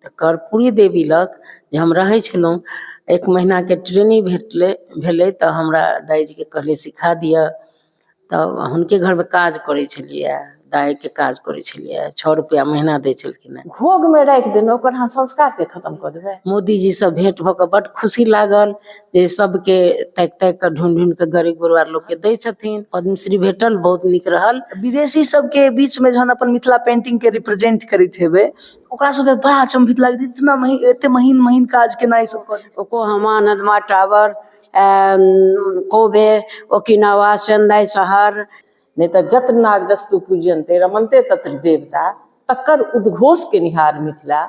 तऽ कर्पूरी देवी लग जे हम रहै छलहुँ, 1 महीनाके ट्रेनिंग भेलै तऽ हमरा दाइजीके कहलियै सिखा दिअ। तऽ हुनके घरमे काज करै छलियै, दाइके काज करै छलियै, 6 रुपैआ महीना दै छलखिन हेँ। घोघमे राखि देने ओकर अहाँ संस्कारके खत्म कऽ देबै। मोदीजीसँ भेँट भऽ कऽ बड्ड खुशी लागल जे सबके ताकि ताकि कऽ ढूँढि ढूँढि कऽ गरीब गुरबा लोकके दै छथिन। पद्मश्री भेटल, बहुत नीक रहल। विदेशी सबके बीच में जहन अपन मिथिला पेंटिंग के रिप्रेजेंट करैत हेबै, ओकरा सबके बड़ा अचंभित लागैत हेतै, इतना महीन, एते महीन महीन काज केना ई सब करै छै। ओकोहामा, नदमा टावर, कोबे, ओकिनावा, सेंदाई शहर। नहि तऽ जत्र नार जस्तु पूज्यन्ते रमन्ते तत्र देवता, तकर उद्घोष केनिहार मिथिला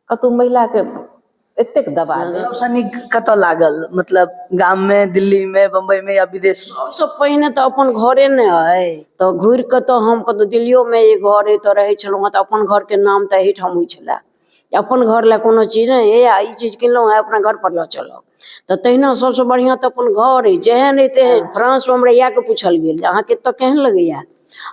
कतौ महिलाके एतेक दबा देल। सबसँ नीक कतऽ लागल, मतलब गाम में, दिल्ली में, बम्बई में या विदेश में? सबसँ पहिने तऽ अपन घरे ने अइ, तऽ घुरि कऽ तऽ हम कतौ दिल्लियोमे एक घर अइ तऽ रहै छलहुँ हँ, तऽ अपन घरके नाम तऽ एहिठाम होइ छलै। अपन घर लए कोनो चीज नहि, हे ई चीज किनलहुँ हँ अपना घर पर लऽ चलब। तऽ तहिना सबसँ बढ़िआँ तऽ अपन घर अइ, जेहन अइ तेहन। फ्रांसमे हमरा इएहके पूछल गेल जे अहाँके एतऽ केहन लगैए,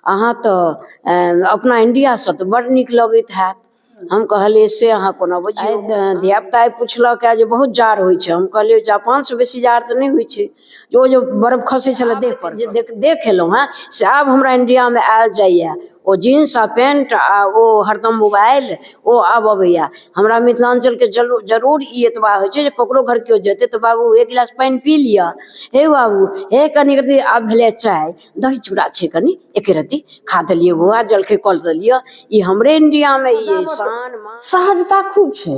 अहाँ तऽ अपना इंडियासँ तऽ बड़ नीक लगैत हैत। हम कहलियै से अहाँ कोना बुझियौ। धियापुता आइ पुछलक जे बहुत जाड़ होइ छै, हम कहलियै जापानसँ बेसी जाड़ तऽ नहि होइ छै। जो जो बर्फ खसै छलै देह पर जे देख एलहुँ हेँ से आब हमरा इंडियामे आयल जाइए। ओ जीन्स आ पेंट आ ओ हरदम मोबाइल ओ आब अबैए। हमरा मिथिलाञ्चलके जरूर ई एतबा होइ छै जे ककरो घर केओ जेतै तऽ बाबू एक गिलास पानि पी लिअ, हे बाबू हे कनि रत्ती आब भेलै चाय, दही चूड़ा छै कनि एक रत्ती खा देलियै बौआ, जलखै कऽ देलियै। ई हमरे इंडियामे ई शान मान सहजता खूब छै,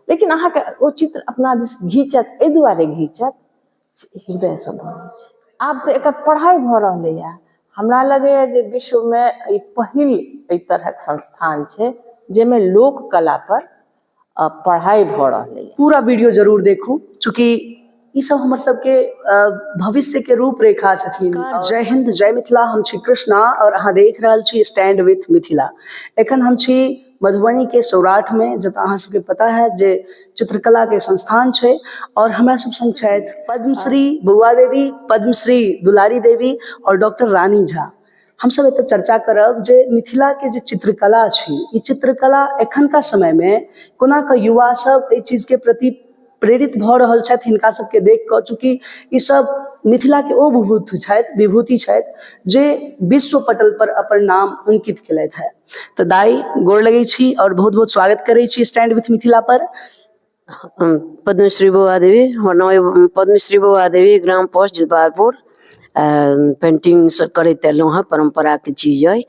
लेकिन अहाँके ओ चित्र अपना दिस घीचत, एहि दुआरे घीचत हृदयसँ बनै छै। आब तऽ एकर पढ़ाइ भऽ रहलैए। हमरा लगैए जे विश्वमे ई पहिल एहि तरहक संस्थान छै जाहिमे लोक कला पर पढ़ाइ भऽ रहलैए। पूरा वीडियो जरूर देखू, चूँकि ई सब हमर सबके भविष्य के रूपरेखा छथिन। जय हिंद, जय मिथिला। हम छी कृष्णा और अहाँ देख रहल छी स्टैंड विथ मिथिला। एखन हम छी मधुबनी के सौराठ में, जतऽ अहाँ सबके पता है जे चित्रकला के संस्थान छै, और हमरा सब संग छथि पद्मश्री बौआ देवी, पद्मश्री दुलारी देवी और डॉक्टर रानी झा। हम सब एतऽ चर्चा करब जे मिथिला के जे चित्रकला छै, ई चित्रकला एखनका समय में कोना कऽ युवा सब एहि चीज के प्रति प्रेरित भऽ रहल छथि हिनका सबके देख कऽ, चूँकि ई सब मिथिला के ओ विभूति छथि, विभूति छथि जे विश्व पटल पर अपन नाम अंकित केलथि है। तऽ दाइ गोर लगै छी और बहुत बहुत स्वागत करै छी स्टैंड विथ मिथिला पर। पद्मश्री बौआ देवी, हमर नाम अइ पद्मश्री बौआ देवी, ग्राम पोस्ट जितवारपुर। पेंटिंग सब करैत एलहुँ हँ, परम्पराके चीज अइ,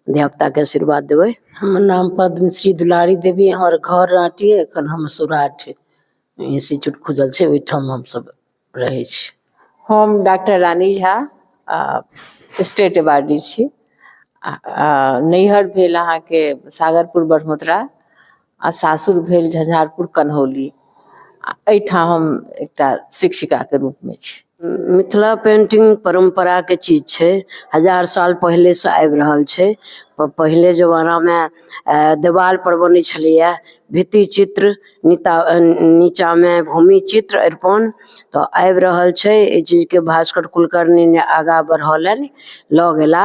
धियापुताके आशीर्वाद देबै। हमर नाम पद्मश्री दुलारी देवी, हमर घर राँटी, एखन हम सौराठ इंस्टीट्यूट खुजल छै ओहिठाम हमसब रहै छी। हम डॉक्टर रानी झा, स्टेट अवार्डी छी। नैहर भेल अहाँके सागरपुर बढ़मोतरा आ सासुर भेल झंझारपुर कन्हौली। एहिठाम हम एकटा शिक्षिकाके रूपमे छी। मिथिला पेंटिंग परम्पराके चीज छै, 1000 साल पहिलेसँ आबि रहल छै। पहिले जमानामे देवाल पर बनै छलैए भित्ति चित्र, नीचाँमे भूमि चित्र, अरिपन तऽ आबि रहल छै। एहि चीजके भास्कर कुलकर्णी ने आगाँ बढ़ौलनि, लऽ गेला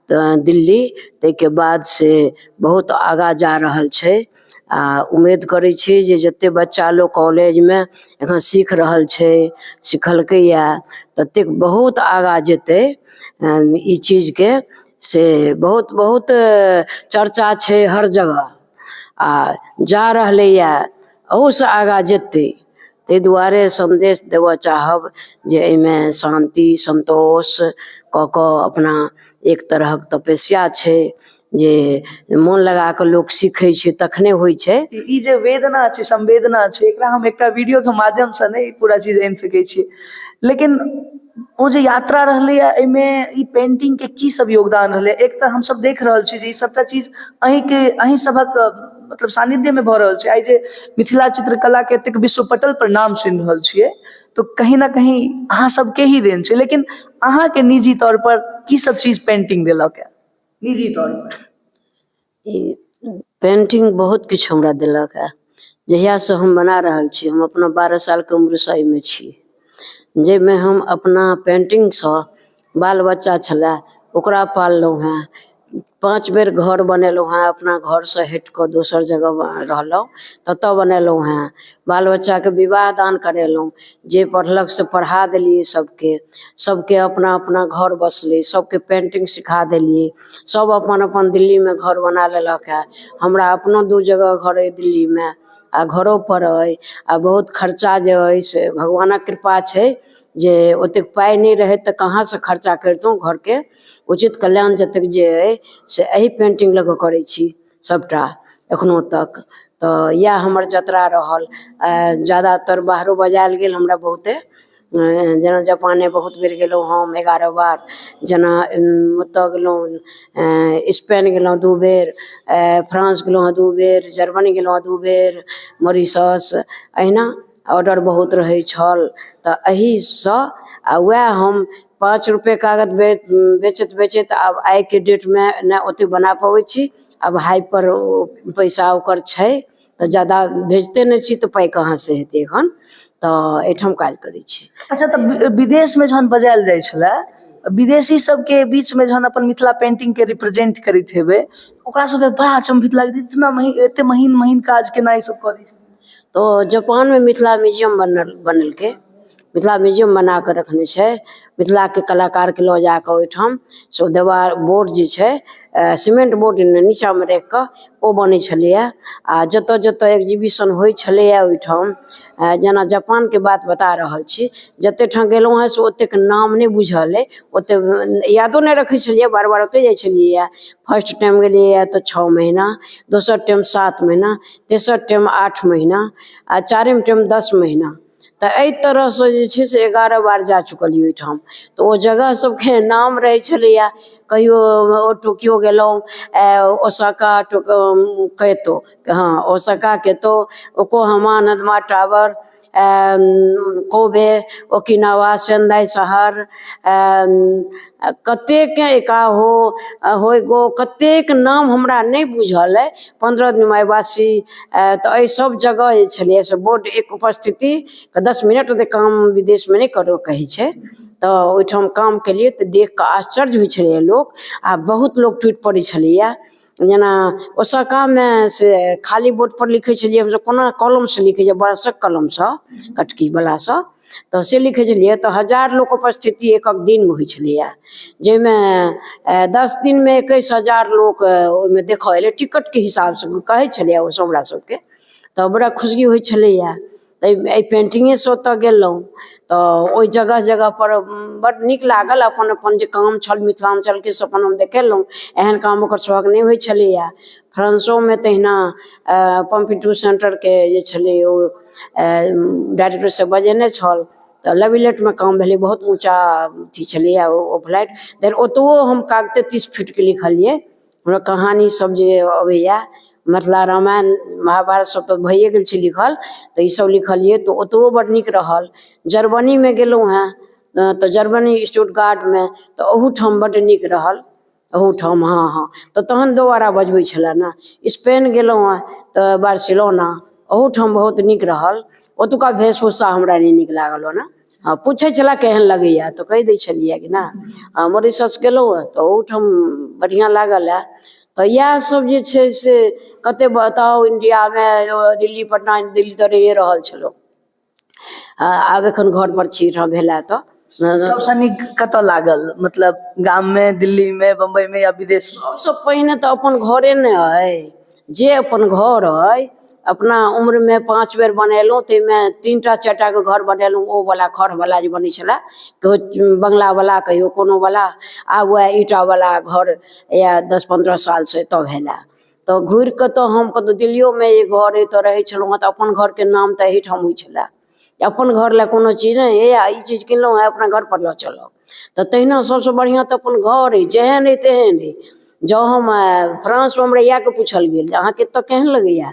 तऽ दिल्ली, ताहिके बाद से बहुत आगाँ जा रहल छै। आ उम्मीद करै छी जे जते बच्चा लोक कॉलेजमे एखन सीख रहल छै, सिखलकैए, ततेक बहुत आगाँ जेतै। ई चीजके से बहुत बहुत चर्चा छै हर जगह आ जा रहलैए, अहूसँ आगाँ जेतै। ताहि दुआरे सन्देश देबऽ चाहब जे एहिमे शान्ति सन्तोष कऽ कऽ अपना एक तरहक तपस्या छै जे मोन लगा कऽ लोक सीखै छै तखने होइ छै। ई जे वेदना छै, संवेदना छै, एकरा हम एकटा वीडियो के माध्यम से नहि पूरा चीज आनि सकै छी, लेकिन ओ जे यात्रा रहलैए एहिमे ई पेंटिंग के की सब योगदान रहलै। एक तऽ हमसब देख रहल छी जे ई सबटा चीज अहींके अहीं सभक मतलब सानिध्य में भऽ रहल छै। आइ जे मिथिला चित्रकला के एतेक विश्व पटल पर नाम सुनि रहल छियै तऽ कहीं ना कहीं अहाँ सबके ही देन छै, लेकिन अहाँके निजी तौर पर की सब चीज पेंटिंग देलक है निजी तौर पर? ई पेंटिंग बहुत किछु हमरा देलक है। जहियासँ हम बना रहल छी, हम अपना 12 सालके उम्रसँ एहिमे छी, जाहिमे हम अपना पेंटिंगसँ बाल बच्चा छलै ओकरा पाललहुँ हेँ, 5 बेर घर बनेलहुँ हेँ, अपना घरसँ हटि कऽ दोसर जगह रहलहुँ ततऽ बनेलहुँ हेँ। बाल बच्चाके विवाह दान करेलहुँ, जे पढ़लक से पढ़ा देलियै सबके, सबके अपना अपना घर बसलै, सबके पेंटिंग सिखा देलियै, सब अपन अपन दिल्लीमे घर बना लेलक हेँ। हमरा अपनो 2 जगह घर अइ दिल्लीमे आ घरोपर अइ आ बहुत खर्चा जे अइ से भगवानक कृपा छै जे ओतेक पाइ नहि रहैत तऽ कहाँसँ खर्चा करितहुँ। घरके उचित कल्याण जतेक जे अइ से एहि पेंटिंग लऽ कऽ करै छी सभटा एखनो तक। तऽ इएह हमर यात्रा रहल। ज्यादातर बाहरो बजायल गेल हमरा बहुते, जेना जापाने बहुत बेर गेलहुँ हम 11 बार, जेना ओतऽ गेलहुँ स्पेन गेलहुँ 2 बेर, फ्रांस गेलहुँ 2 बेर, जर्मनी गेलहुँ 2 बेर, मॉरिशस, एहिना ऑर्डर बहुत रहै छल। तऽ एहिसँ आ वएह हम 5 रुपये कागज बेचैत बेचैत आब आइके डेटमे नहि ओतेक बना पबै छी। आब हाइ पर ओ पैसा ओकर छै तऽ ज्यादा भेजते नहि छी तऽ पाइ कहाँसँ हेतै एखन, तऽ एहिठाम काज करै छी। अच्छा, तऽ विदेशमे जहन बजायल जाइ छलै, विदेशी सबके बीचमे जहन अपन मिथिला पेंटिंगके रिप्रेजेंट करैत हेबै, ओकरा सबके बड़ा अचंभित लागैत हेतै, इतना महीन, एते महीन महीन काज केना ई सब कऽ दै छै। तऽ जापानमे मिथिला म्यूजियम बनेलकै, मिथिला म्यूजियम बना कऽ रखने छै। मिथिलाके कलाकारके लऽ जाकऽ ओहिठाम से ओ देवाल बोर्ड जे छै, सीमेंट बोर्ड नीचाँमे राखि कऽ ओ बनै छलैए। आ जतऽ जतऽ एग्जीबिशन होइ छलैए ओहिठाम, जेना जापानके बात बता रहल छी, जतेक ठाम गेलहुँ हेँ से ओतेक नाम नहि बुझल अइ, ओतेक यादो नहि रखै छलियै, बार बार ओतहि जाइ छलियै। फर्स्ट टाइम गेलियै तऽ 6 महीना, दोसर टाइम 7 महीना, तेसर टाइम 8 महीना आ चारिम टाइम 10 महीना। तऽ एहि तरहसँ जे छै से 11 बार जा चुकलियै ओहिठाम। तऽ ओ जगह सबके नाम रहै छलैए, कहियो ओ टोक्यो गेलहुँ, ओसाका केतो, हँ ओसाका केतो, ओकोहामा नदमा टावर, कोबे, ओकिनावा, सेंदाई शहर, कतेक एकाहो होइगो, कतेक नाम हमरा नहि बुझल अइ। 15 दिन वासी, तऽ एहि सब जगह जे छलैए से बोर्ड एक उपस्थिति 10 मिनट ओते काम विदेशमे नहि करऽ कहै छै, तऽ ओहिठाम काम केलियै तऽ देख कऽ आश्चर्य होइ छलैए लोक आ बहुत लोक टूटि पड़ै छलैए। जेना ओसाकामे से खाली बोर्ड पर लिखै छलियै हमसब, कोना कलमसँ लिखै छै, बाँसक कलमसँ, कटकीवलासँ, तऽ से लिखै छलियै तऽ 1000 लोक उपस्थिति एक एक दिनमे होइ छलैए, जाहिमे 10 दिनमे 21,000 लोक ओहिमे देखऽ एलै, टिकटके हिसाबसँ कहै छलैए ओसब हमरा सबके, तऽ बड़ा खुशी होइ छलैए। एहि पेंटिंगेसँ ओतऽ गेलहुँ तऽ ओहि जगह जगह पर बड नीक लागल। अपन अपन जे काम छल मिथिलाञ्चलके से अपन हम देखेलहुँ, एहन काम ओकर सभक नहि होइ छलैए। फ्रांसोमे तहिना पम्पिडू सेंटरके जे छलै ओ डायरेक्टर से बजेने छल, तऽ लेविलेटमे काम भेलै, बहुत ऊँचा अथी छलैए ओ फ्लाइट, धरि ओतबो हम कागते 30 फीटके लिखलियै। हमरा कहानी सब जे अबैए, मिथिला रामायण महाभारत सब तऽ भइए गेल छै लिखल, तऽ ईसब लिखलियै तऽ ओतबो बड नीक रहल। जर्मनीमे गेलहुँ हेँ तऽ जर्मनी स्टुटगार्डमे तऽ ओहूठाम बड नीक रहल, ओहूठाम हँ हँ, तऽ तहन दोबारा बजबै छलै ने। स्पेन गेलहुँ हेँ तऽ बार्सिलोना, ओहूठाम बहुत नीक रहल। ओतुका वेशभूषा हमरा नहि नीक लागल ओना, हँ पूछै छलै केहन लगैए तऽ कहि दै छलियै कि नहि। आ मॉरिशस गेलहुँ हेँ तऽ ओहूठाम बढ़िआँ लागल हए। तऽ इएह सब जे छै से कते बताउ, इंडियामे दिल्ली, पटना, दिल्ली तऽ रहिए रहल छलहुँ, आब एखन घर पर छी भेला। तऽ सबसँ नीक कतऽ लागल, मतलब गाममे, दिल्लीमे, बम्बईमे या विदेश? सबसँ पहिने तऽ अपन घरे ने अइ, जे अपन घर अइ। अपना उम्रमे 5 बेर बनेलहुँ, ताहिमे 3टा 4टा के घर बनेलहुँ। ओ वाला खढ़वला जे बनै छलै, कहियो बंगलावला, कहियो कोनोवला, आब वएह ईंटावला घर इएह 10-15 सालसँ एतऽ भेला। तऽ घुरि कऽ तऽ हम कतहु दिल्लियोमे जे घर अइ तऽ रहै छलहुँ हेँ, तऽ अपन घरके नाम तऽ एहिठाम होइ छलै। अपन घर लए कोनो चीज नहि, हे ई चीज किनलहुँ हेँ अपना घरपर लऽ चलब। तऽ तहिना सबसँ बढ़िआँ तऽ अपन घर अइ, जेहन अइ तेहन अइ। जँ हम फ्रांसमे हमरा इएहके पूछल गेल जे अहाँके एतऽ केहन लगैए,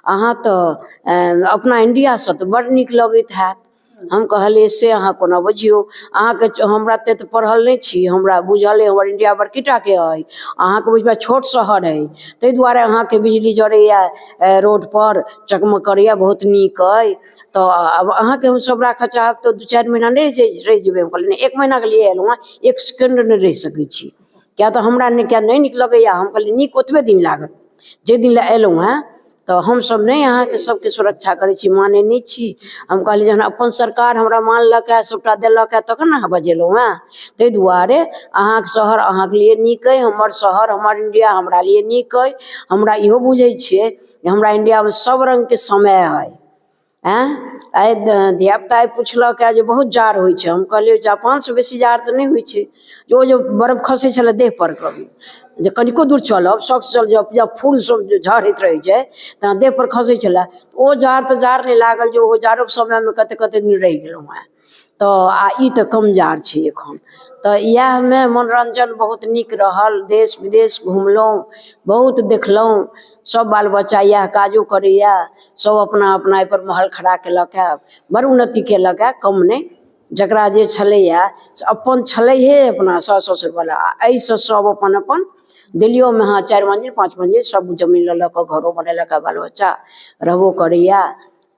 अहाँ तऽ अपना इंडियासँ तऽ बड़ नीक लगैत हैत। हम कहलियै से अहाँ कोना बुझियौ, अहाँके हमरा एते तऽ पढ़ल नहि छी, हमरा बुझल अइ हमर इंडिया बड़की टाके अइ, अहाँके बुझबै छोट शहर अइ, ताहि दुआरे अहाँके बिजली जरैए, रोडपर चकमक करैए, बहुत नीक अइ। तऽ आब अहाँके हमसब राखऽ चाहब तऽ 2-4 महीना नहि रहि जेबै। हम कहलियै नहि, 1 महीनाके लिए एलहुँ हेँ, 1 सेकेंड नहि रहि सकै छी। किया तऽ हमरा नहि किया नहि नीक लगैए। हम कहलियै नीक ओतबे दिन लागत जाहि दिन लए एलहुँ हेँ, तऽ हमसब नहि अहाँके सबके सुरक्षा करै छी, मानै नहि छी। हम कहलियै जहन अपन सरकार हमरा मानलक हए, सबटा देलक हए, तखन ने अहाँ बजेलहुँ हेँ। ताहि दुआरे अहाँके शहर अहाँके लिए नीक अइ, हमर शहर हमर इंडिया हमरा लिए नीक अइ। हमरा इहो बुझै छियै जे हमरा इंडियामे सब रङ्गके समय अइ। आँय आइ धियापुता आइ पुछलक जे बहुत जाड़ होइ छै। हम कहलियै जापानसँ बेसी जाड़ तऽ नहि होइ छै, जे ओ जे बर्फ खसै छलै देह पर कऽ, जे कनिको दूर चलब शौकसँ चल जाउ, या फूल सब जे झड़ैत रहै छै तेना देह पर खसै छलै, ओ जाड़ तऽ जाड़ नहि लागल जे ओहो जाड़ोके समयमे कते कते दिन रहि गेलहुँ हेँ। तऽ आ ई तऽ कम जाड़ छै एखन। तऽ इएहमे मनोरञ्जन बहुत नीक रहल, देश विदेश घुमलहुँ, बहुत देखलहुँ, सब बाल बच्चा इएह काजो करैए, सब अपना अपना एहिपर महल खड़ा केलक हए, बड़ उन्नति केलक हए, कम नहि। जकरा जे छलैए से अपन छलैहे अपना साउस ससुरवला, आ एहिसँ सब अपन अपन दिल्लियोमे हँ 4 मंजिल 5 मंजिल सब जमीन लऽ लऽ कऽ घरो बनेलक हए, बाल बच्चा रहबो करैए।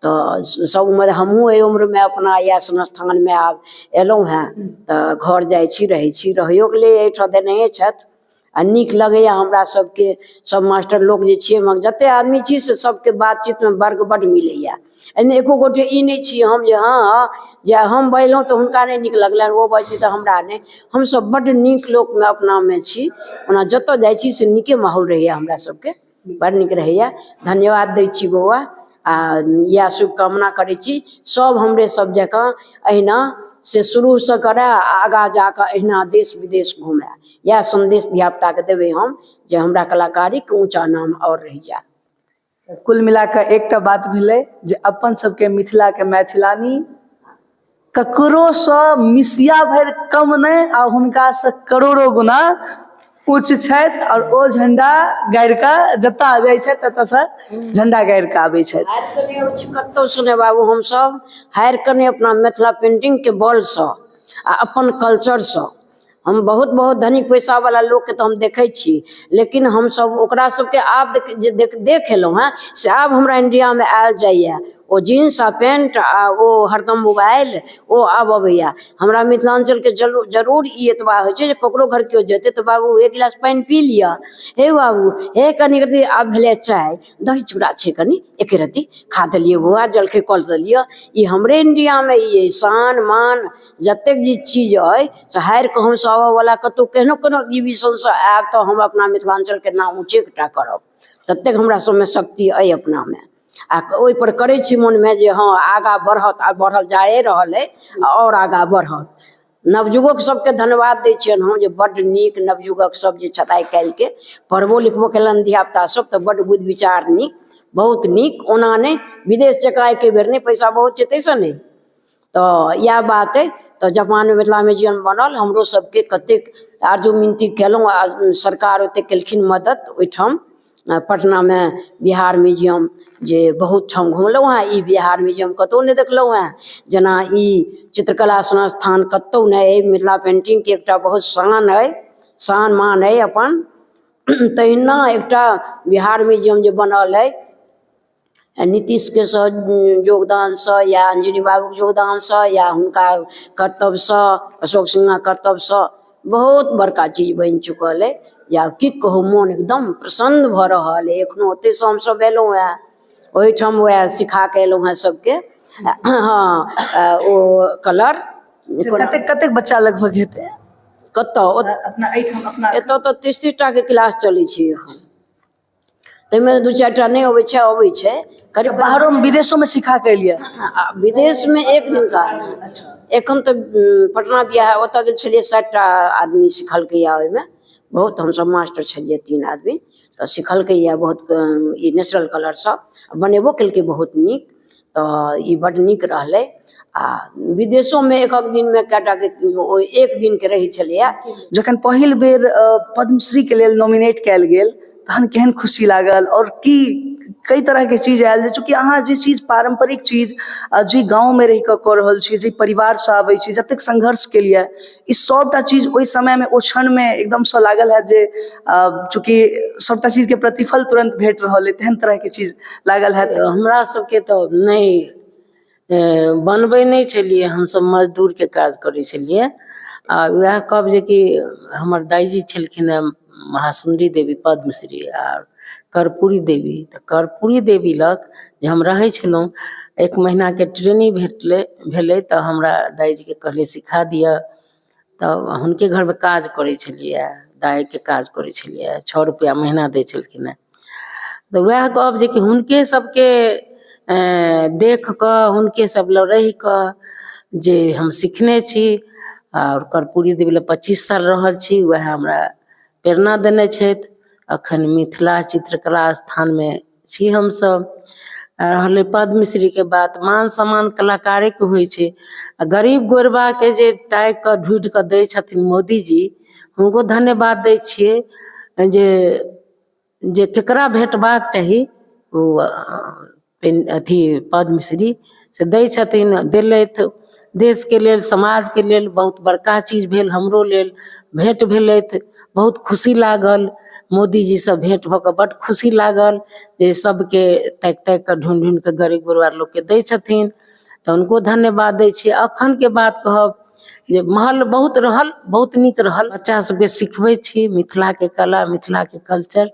तऽ सब उम्र हमहूँ एहि उम्रमे अपना इएह संस्थानमे आब एलहुँ हेँ, तऽ घर जाइ छी, रहै छी, रहैयोके लेल एहिठाम देनहे छथि आ नीक लगैए हमरा सबके। सब मास्टर लोक जे छियै, मगर जते आदमी छी से सबके बातचीतमे वर्ग बड्ड मिलैए। एहिमे एको गोटे ई नहि छी हम जे हँ जे हम बजलहुँ तऽ हुनका नहि नीक लगलनि, ओ बजतै तऽ हमरा नहि। हमसब बड्ड नीक लोकमे अपनामे छी। ओना जतऽ जाइ छी से नीके माहौल रहैए, हमरा सबके बड़ नीक रहैए। धन्यवाद दै छी बौआ, आ इएह शुभकामना करै छी सब हमरे सब जकाँ अहिना से शुरूसँ करए आ आगाँ जाकऽ अहिना देश विदेश घुमए। इएह सन्देश धियापुताके देबै हम जे हमरा कलाकारीके ऊँचा नाम आओर रहि जाय। कुल मिला कऽ एकटा बात भेलै जे अपन सबके मिथिलाके मैथिलानी ककरोसँ मिसिया भरि कम नहि आ हुनकासँ करोड़ो गुना उच्च छथि, आओर ओ झंडा गाड़ि कऽ जतऽ जाइ छथि ततऽसँ झंडा गाड़ि कऽ आबै छथि। हारि कऽ नहि अबै छी कतहु सुनै बाबू, हमसब हारि कऽ नहि, अपना मिथिला पेंटिंगके बलसँ आ अपन कल्चरसँ। हम बहुत बहुत धनिक पैसावला लोकके तऽ हम देखै छी, लेकिन हमसब ओकरा सबके आब देख जे देख देख एलहुँ हेँ से आब हमरा इंडियामे आयल जाइए। ओ जीन्स आ पेंट आ ओ हरदम मोबाइल ओ आब अबैए। हमरा मिथिलाञ्चलके जरूर जरूर ई एतबा होइ छै जे ककरो घर केओ जेतै तऽ बाबू एक गिलास पानि पी लिअ, हे बाबू हे कनि रत्ती आब भेलै चाय, दही चूड़ा छै कनि एक रत्ती खा देलियै बौआ, जलखै कऽ देलियै। ई हमरे इंडियामे ई अइ शान मान जतेक जे चीज अइ से हारि कऽ हमसब आबऽवला कतहु केहनो कोनो एग्जीबिशनसँ आयब तऽ हम अपना मिथिलाञ्चलके नाम ऊँचेटा करब, ततेक हमरा सबमे शक्ति अइ अपनामे। आ ओहिपर करै छी मोनमे जे हँ आगाँ बढ़त, आ बढ़ल जाए रहल अइ आओर आगाँ बढ़त। नवयुवक सबके धन्यवाद दै छियनि हम जे बड्ड नीक नवयुवक सब जे छथि आइ काल्हिके, पढ़बो लिखबो केलनि धियापुता सब तऽ बड्ड बुद्धि विचार नीक, बहुत नीक। ओना नहि विदेश जकाँ एके बेर नहि, पैसा बहुत छै ताहिसँ नहि, तऽ इएह बात अइ। तऽ जापानमे मिथिला म्यूजियम बनल, हमरो सबके कतेक आरजू मिनती केलहुँ आ सरकार ओतेक केलखिन मदति। ओहिठाम पटनामे बिहार म्यूजियम जे बहुत ठाम घुमलहुँ हेँ, ई बिहार म्यूजियम कतहु नहि देखलहुँ हेँ, जेना ई चित्रकला संस्थान कतहु नहि अइ। मिथिला पेन्टिंगके एकटा बहुत शान अइ, शान मान अइ अपन, तहिना एकटा बिहार म्यूजियम जे बनल अइ नीतीशके योगदानसँ या अंजनी बाबूके योगदानसँ या हुनका कर्तव्यसँ, अशोक सिन्हा कर्तव्यसँ बहुत बड़का चीज बनि चुकल अइ जे आब की कहू, मोन एकदम प्रसन्न भऽ रहल अइ। एखनो ओतहिसँ हमसब एलहुँ हेँ, ओहिठाम वएह सिखा कऽ एलहुँ हेँ सबके। हँ ओ कलर कतेक कतेक बच्चा लगभग हेतै कतऽ अपना एहिठाम? अपना एतऽ तऽ 30-30 टाके क्लास चलै छै एखन, ताहिमे 2-4 टा नहि अबै छै, अबै छै करीब। बाहरोमे विदेशोमे सिखा के एलियै? विदेशमे एक दिनका। एखन तऽ पटना बिहार ओतऽ गेल छलियै, 60 टा आदमी सिखलकैया ओहिमे, बहुत हमसब मास्टर छलियै 3 आदमी, तऽ सिखलकैया बहुत ई नेचुरल कलर सब बनेबो केलकै बहुत नीक। तऽ ई बड्ड नीक रहलै। आ विदेशोमे एकक दिनमे कएटाके ओ एक दिनके रहै छलैया। जखन पहिल बेर पद्मश्रीके लेल नॉमिनेट कयल गेल तहन केहन खुशी लागल, आओर की कई तरहके चीज आयल जे चूँकि अहाँ जे चीज पारम्परिक चीज जे गाँवमे रहि कऽ कऽ रहल छी, जे परिवारसँ आबै छी, जतेक संघर्ष केलियै, ई सबटा चीज ओहि समयमे ओ क्षणमे एकदमसँ लागल हैत जे चूँकि सबटा चीजके प्रतिफल तुरन्त भेट रहल अइ, तेहन तरहके चीज लागल हैत? हमरा सबके तऽ नहि बनबै नहि छलियै, हमसब मजदूरके काज करै छलियै। आ उएह कहब जेकि हमर दाइजी छलखिन हेँ महासुन्दरी देवी पद्मश्री आर कर्पूरी देवी। तऽ कर्पूरी देवी लग जे हम रहै छलहुँ, एक महीनाके ट्रेनिंग भेटलै भेलै तऽ हमरा दाइजीके कहलियै सिखा दिअ। तऽ हुनके घरमे काज करै छलियै, दाइके काज करै छलियै, 6 रुपैआ महीना दै छलखिन हेँ। तऽ उएह कहब जेकि हुनके सबके देख कऽ, हुनके सब लग रहि कऽ जे हम सिखने छी। आओर कर्पूरी देवी लग 25 साल रहल छी, उएह हमरा प्रेरणा देने छथि। अखन मिथिला चित्रकला स्थानमे छी हमसब। रहलै पद्मश्रीके बात, मान सम्मान कलाकारेके होइ छै। आ गरीब गोरबाके जे ताकि कऽ ढूँढि कऽ दै छथिन मोदीजी, हुनको धन्यवाद दै छियै जे जे केकरा भेटबाक चाही ओ अथी पद्मश्री से दै छथिन, देलथि। देशके लेल, समाजके लेल बहुत बड़का चीज भेल। हमरो लेल भेँट भेलथि, बहुत खुशी लागल। मोदीजीसँ भेँट भऽ कऽ बड्ड खुशी लागल जे सबके ताकि ताकि कऽ, ढूँढि ढूँढि कऽ गरीब गुरबा लोकके दै छथिन, तऽ हुनको धन्यवाद दै छियै। अखनके बात कहब जे महल बहुत रहल, बहुत नीक रहल। बच्चा सबके सिखबै छी मिथिलाके कला, मिथिलाके कल्चर,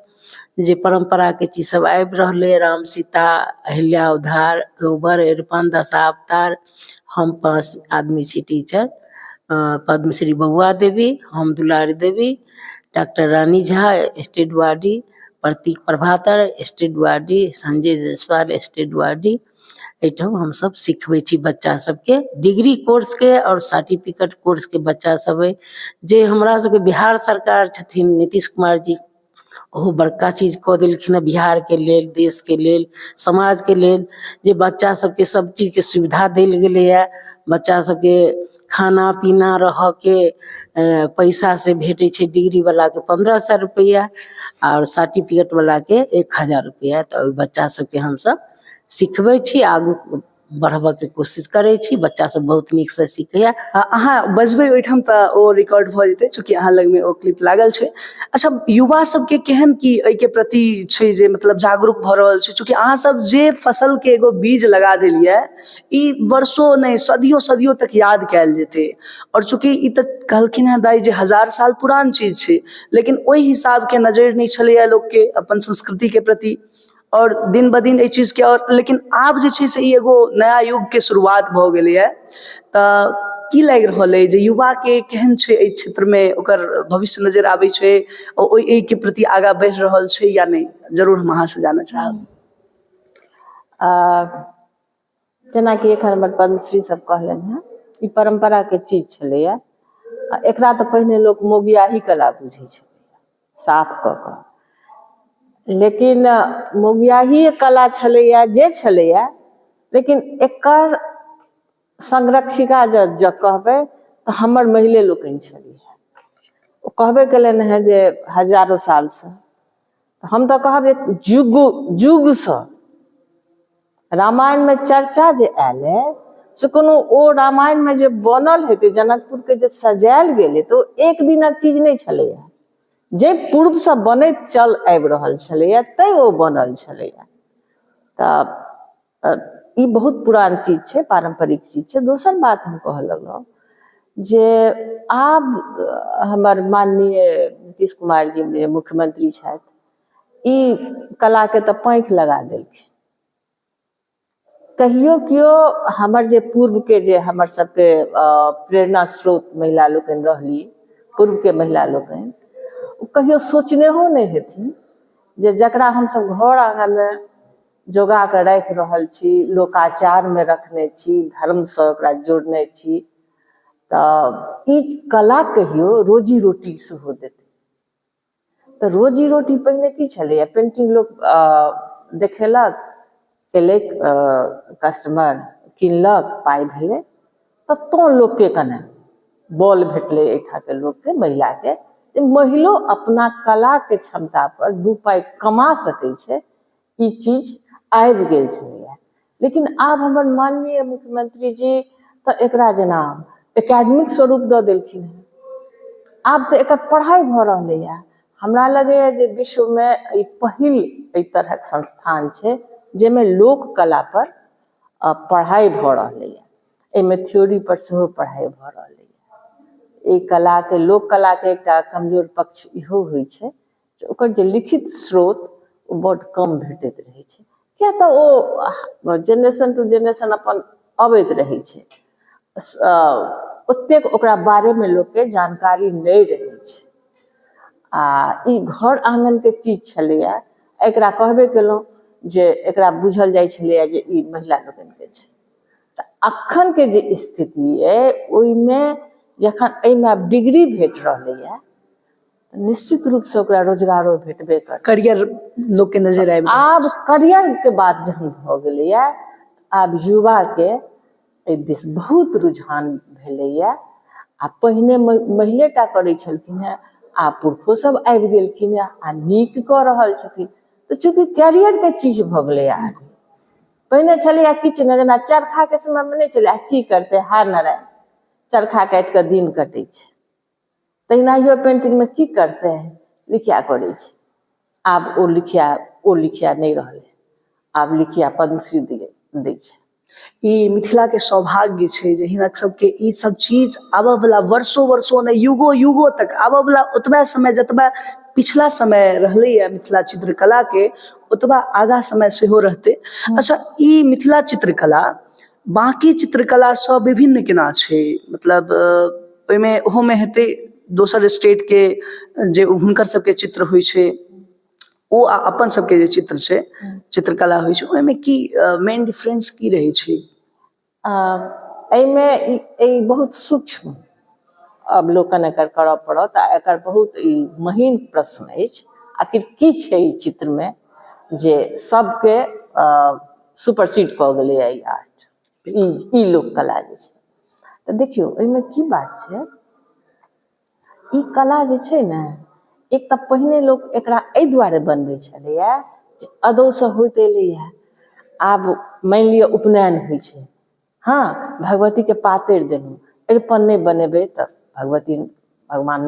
जे परम्पराके चीज सब आबि रहलै, राम सीता, अहिल्या उद्धार, कोहबर, अरिपन, दशावतार। हम 5 आदमी छी टीचर, पद्मश्री बौआ देवी, हम Dulari Devi, doctor Rani Jha state Vardy, Prateek Prabhatar state Vardy, Sanjay Jaiswal state Vardy. एहिठाम हमसब सिखबै छी बच्चा सबके डिग्री कोर्सके आओर सर्टिफिकेट कोर्सके बच्चा सब अइ। जे हमरा सबके बिहार सरकार छथिन नीतीश कुमार जी, ओहो बड़का चीज कऽ देलखिन हँ बिहारके लेल, देशके लेल, समाजके लेल, जे बच्चा सबके सब चीजके सुविधा देल गेलैए। बच्चा सबके खाना पीना रहऽके पैसा से भेटै छै डिग्रीवलाके 1500 रुपैआ आओर सर्टिफिकेटवलाके 1000 रुपैआ। तऽ ओहि बच्चा सबके हमसब सिखबै छी, आगू बढ़बऽके कोशिश करै छी। बच्चा सब बहुत नीकसँ सीखैए। अहाँ बजबै ओहिठाम तऽ ओ रिकॉर्ड भऽ जेतै, चूँकि अहाँ लगमे ओ क्लिप लागल छै। अच्छा, युवा सबके केहन की एहिके प्रति छै जे मतलब जागरूक भऽ रहल छै? चूँकि अहाँ सब जे फसलके एगो बीज लगा देलियै, ई वर्षो नहि, सदियों सदियों तक याद कयल जेतै। आओर चूँकि ई तऽ कहलखिन हेँ दाइ जे 1000 साल पुरान चीज छै, लेकिन ओहि हिसाबके नजरि नहि छलैए लोकके अपन संस्कृतिके प्रति, आओर दिन ब दिन एहि चीजके, आओर लेकिन आब जे छै से ई एगो नया युगके शुरुआत भऽ गेलैए। तऽ की लागि रहल अइ जे युवाके केहन छै एहि क्षेत्रमे ओकर भविष्य नजरि आबै छै, ओहि एहिके प्रति आगाँ बढ़ि रहल छै या नहि? जरूर हम अहाँसँ जानऽ चाहब। जेनाकि एखन हमर पद्मश्री सब कहलनि हेँ, ई परम्पराके चीज छलैए। आ एकरा तऽ पहिने लोक मौगियाही कला बुझै छलै साफ कऽ कऽ, लेकिन मौगियाही कला छलैए जे छलैए, लेकिन एकर संरक्षिका जँ जँ कहबै तऽ हमर महिले लोकनि छलीह। ओ कहबे केलनि हेँ जे हजारो सालसँ, हम तऽ कहब जे युग युगसँ रामायणमे चर्चा जे आयल अइ से कोनो ओ रामायणमे जे बनल हेतै, जनकपुरके जे सजायल गेल हेतै, ओ एक दिनक चीज नहि छलैए। जे पूर्वसँ बनैत चल आबि रहल छलैए तैँ ओ बनल छलैए। तऽ ई बहुत पुरान चीज छै, पारम्परिक चीज छै। दोसर बात हम कहऽ लगलहुँ जे आब हमर माननीय नीतीश कुमार जी जे मुख्यमंत्री छथि, ई कलाके तऽ पाँखि लगा देलखिन। कहियो केओ हमर जे पूर्वके जे हमर सबके प्रेरणा स्रोत महिला लोकनि रहली, पूर्वके महिला लोकनि, ओ कहियो सोचनेहो नहि हेथिन जे जकरा हमसब घर आङ्गनमे जोगा कऽ राखि रहल छी, लोकाचारमे रखने छी, धर्मसँ ओकरा जोड़ने छी, तऽ ई कला कहियो रोजी रोटी सेहो देतै। तऽ रोजी रोटी पहिने की छलैए? पेन्टिंग लोक देखेलक, एलै कस्टमर, किनलक, पाइ भेलै, तऽ तोँ लोकके कने बल भेटलै एहिठामके लोकके, महिलाके, जे महिलो अपना कलाके क्षमतापर दू पाइ कमा सकै छै, ई चीज आबि गेल छलैए। लेकिन आब हमर माननीय मुख्यमंत्री जी तऽ एकरा जेना एकेडमिक स्वरूप दऽ देलखिन हेँ। आब तऽ एकर पढ़ाइ भऽ रहलैए। हमरा लगैए जे विश्वमे ई पहिल एहि तरहक संस्थान छै जाहिमे लोक कलापर पढ़ाइ भऽ रहलैए। एहिमे थ्योरीपर सेहो पढ़ाइ भऽ रहलैए। ई कलाके लोक कलाके एकटा कमजोर पक्ष इहो होइ छै जे ओकर जे लिखित स्रोत ओ बड्ड कम भेटैत रहै छै, किया तऽ ओ जेनरेशन टू जेनरेशन अपन अबैत रहै छै, ओतेक ओकरा बारेमे लोकके जानकारी नहि रहै छै। आ ई घर आङ्गनके चीज छलैए, एकरा कहबे केलहुँ जे एकरा बुझल जाइ छलैए जे ई महिला लोकनिके छै। तऽ अखनके जे स्थिति अइ ओहिमे जखन एहिमे आब डिग्री भेट रहलैए, निश्चित रूपसँ ओकरा रोजगारो भेटबे करतै, करियर लोकके नजर आबि। आब करियरके बात जहन भऽ गेलैए, आब युवाके एहि दिस बहुत रुझान भेलैए। आ पहिने महिले टा करै छलखिन हेँ, आब पुरखो सब आबि गेलखिन हेँ आ नीक कऽ रहल छथिन। तऽ चूँकि कैरियरके चीज भऽ गेलैए आब, पहिने छलैए किछु नहि, जेना चरखाके समयमे नहि छलै की करतै, हा नारायण चरखा काटि कऽ दिन कटै छै, तहिना इहो पेंटिंगमे की करतै, लिखिया करै छै। आब ओ लिखिया, ओ लिखिया नहि रहलै, आब लिखिया पद्मश्री दै छै। ई मिथिला के सौभाग्य छै जे हिनक सबके ई सब चीज आबऽ वाला वर्षो वर्षो नहि, युगो युगो तक आबऽ वाला ओतबा समय जतबा पिछला समय रहलैया मिथिला चित्रकला के, ओतबा आगा समय सेहो रहतै। अच्छा, ई मिथिला चित्रकला बाकी चित्रकलासँ विभिन्न केना छै? मतलब ओहिमे ओहोमे हेतै दोसर स्टेटके जे हुनकर सबके चित्र होइ छै ओ, आ अपन सबके जे चित्र छै, चित्रकला होइ छै, ओहिमे की मेन डिफरेंस की रहै छै? एहिमे ई बहुत सूक्ष्म अवलोकन एकर करऽ पड़त आ एकर बहुत ई महीन प्रश्न अछि, आखिर की छै ई चित्रमे जे सबके सुपरसीड कऽ गेलैए ई आर्ट, ई लोक कला जे छै। तऽ देखियौ, एहिमे की बात छै, ई कला जे छै ने, एक तऽ पहिने लोक एकरा एहि दुआरे बनबै छलैए जे अदौसँ होइत एलैए। आब मानि लिअ उपनयन होइ छै, हँ, भगवतीके पातरि देलहुँ, अरिपन नहि बनेबै तऽ भगवती भगवान